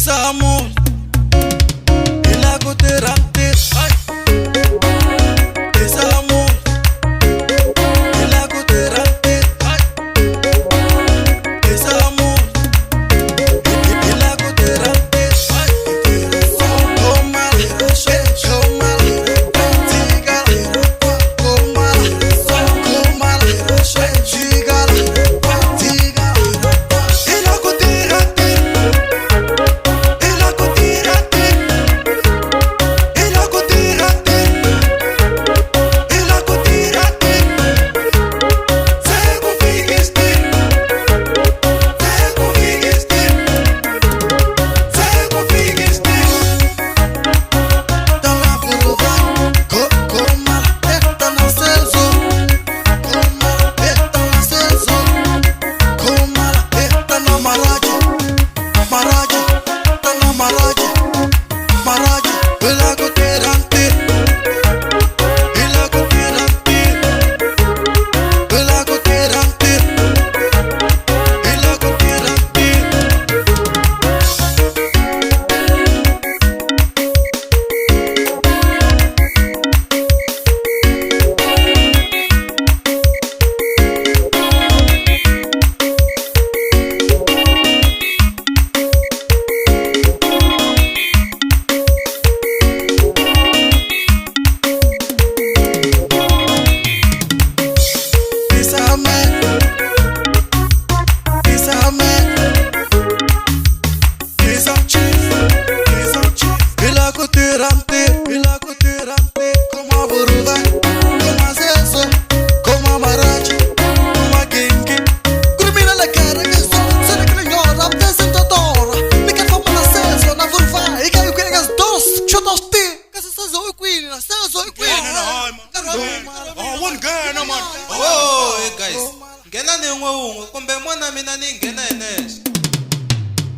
Tisa amor. Hi la ku tirha ntirho. Tisa amor. Hi la ku tirha ntirho. Tisa amor. Hi la ku tirha ntirho. Khoma, khoma, tika, khoma, khoma, jika, tika. Hi la ku tirha ntirho. Hi la ku tirha ntirho. Hi la ku tirha ntirho. Hi la ku tirha ntirho. Se ku fike xtirho. Se ku fike xtirho. Se ku fike xtirho. Tala vuruva, khoma, tala senso. Khoma, tala senso. Khoma, tala maraji. Maraji, tala maraji. Maraji, hi la ku tirha ntirho. Hi la ku tirha ntirho. Hi la ku tirha ntirho. Hi la ku tirha ntirho. Tisa amor. Tisa amor. Tisa cheese. Tisa cheese. Hi la ku tirha ntirho. Hi la ku tirha ntirho. Khoma vuruva. Khoma senso. Khoma maraji. Khoma gengi. Ku ri mina la kereke so se ni kile nyora mvese ntotora. Ni ka famba na senso na vuruva. Hi ka hi ku eka dos chotos ti. Kasi senso i kwini na senso i kwini. Oh, nghena man. Oh, hey guys. Nghena ni un'we un'we kumbe mona mina ni nghena hi nexe.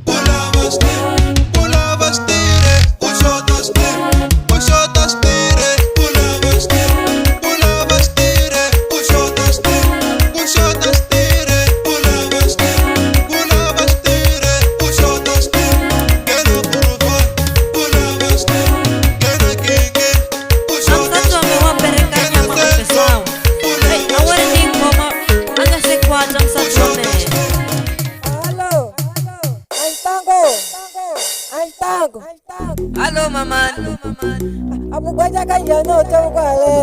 Ku lava xtirho, ku lava xtirho, ku xota xtirho, ku xota xtirho, ku lava xtirho, ku lava xtirho, ku xota xtirho, ku xota xtirho, ku lava xtirho, ku lava xtirho, ku xota xtirho. Nghena puruvani, ku lava xtirho, nghena genge, ku xota Msati wa xtirho, wa perekanya nghena ma senso, ofesawa. ku Hey, lava a wu ri ni xtirho, khoma a nga se kwata ku msati wa xota mehe. xtirho. Alô, Antango, Antango, Hallo mamani. Abugwaja kanjani utokwale?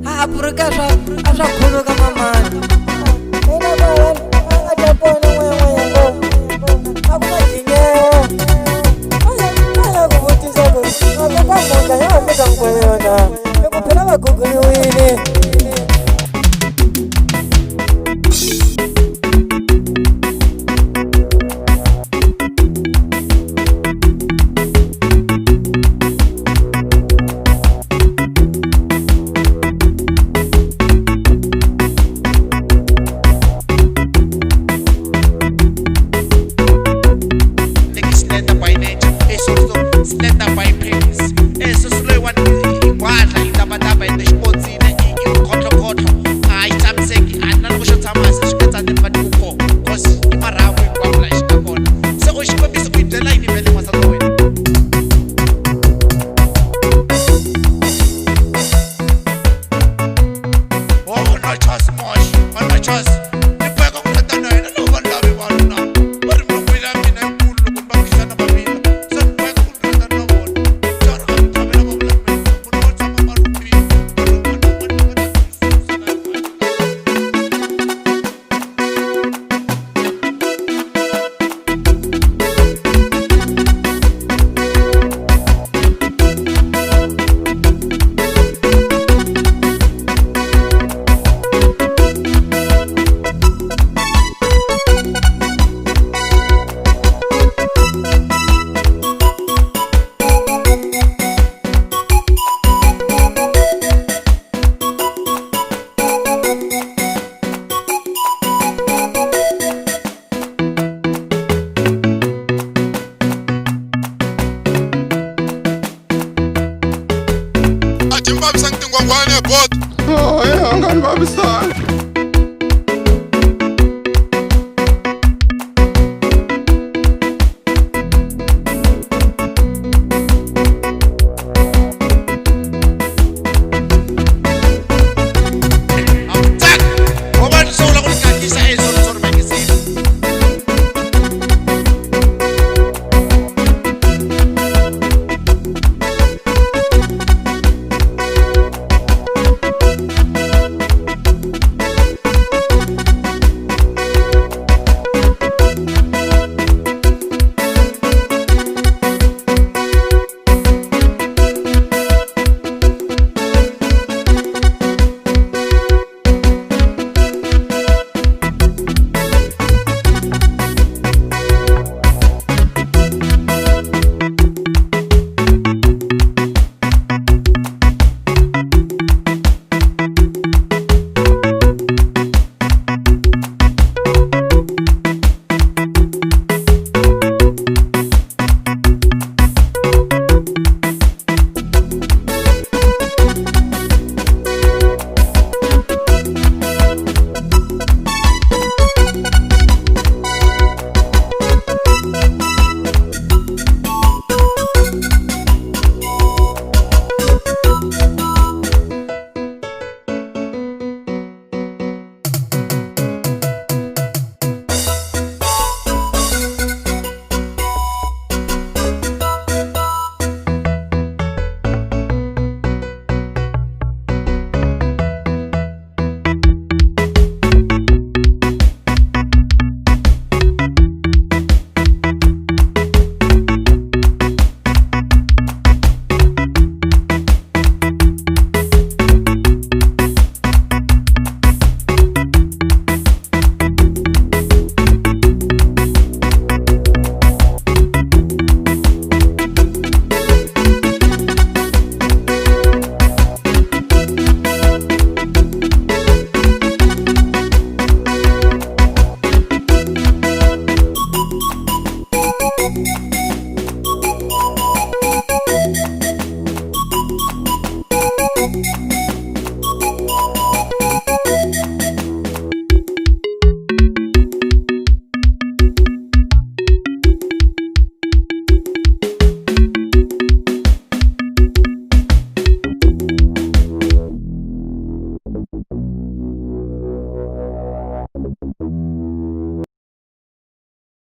Ha purika swa a swa khuluka mamani. Ina kwale akatapona mwe mwe akuna jinyeo. Aya kuvutisa ku akakwa munda ya fika nkweyona. Ikuphela vaguguliwile.